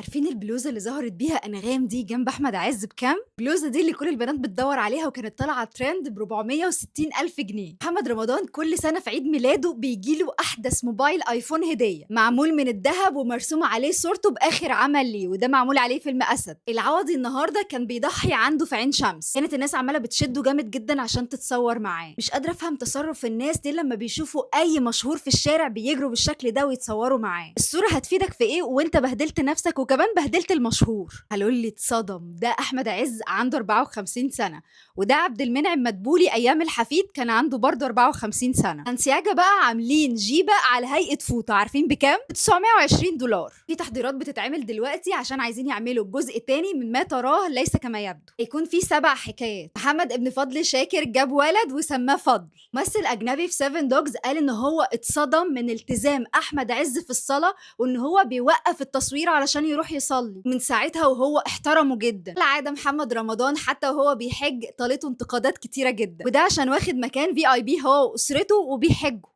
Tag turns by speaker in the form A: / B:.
A: عارفين البلوزة اللي ظهرت بيها أنغام دي جنب أحمد عز بكام؟ البلوزة دي اللي كل البنات بتدور عليها وكانت طالعة ترند ب460 ألف جنيه. محمد رمضان كل سنة في عيد ميلاده بيجيله أحدث موبايل آيفون هدية، معمول من الذهب ومرسوم عليه صورته بآخر عمل ليه، وده معمول عليه فيلم أسد. العوضي النهارده كان بيضحي عنده في عين شمس، كانت الناس عمالة بتشده جامد جدا عشان تتصور معاه. مش قادرة أفهم تصرف الناس دي لما بيشوفوا أي مشهور في الشارع بيجروا بالشكل ده ويتصوروا معاه. الصورة هتفيدك في إيه وأنت بهدلت نفسك وكمان بهدلت المشهور؟ قالوا لي اتصدم، ده أحمد عز عنده 54 سنة، وده عبد المنعم مدبولي أيام الحفيد كان عنده برضه 54 سنة. سانتياجا بقى عاملين جيبة على هيئة فوطة، عارفين بكام؟ $920. في تحضيرات بتتعمل دلوقتي عشان عايزين يعملوا الجزء الثاني من ما تراه ليس كما يبدو، يكون في 7 حكايات. محمد ابن فضل شاكر جاب ولد وسماه فضل. ممثل أجنبي في 7 دوجز قال إن هو اتصدم من التزام أحمد عز في الصلاة، وإن هو بيوقف التصوير علشان يروح يصلي. من ساعتها وهو احترمه جدا. العادة محمد رمضان حتى وهو بيحج طالته انتقادات كتيرة جدا، وده عشان واخد مكان VIP هو وأسرته وبيحجوا.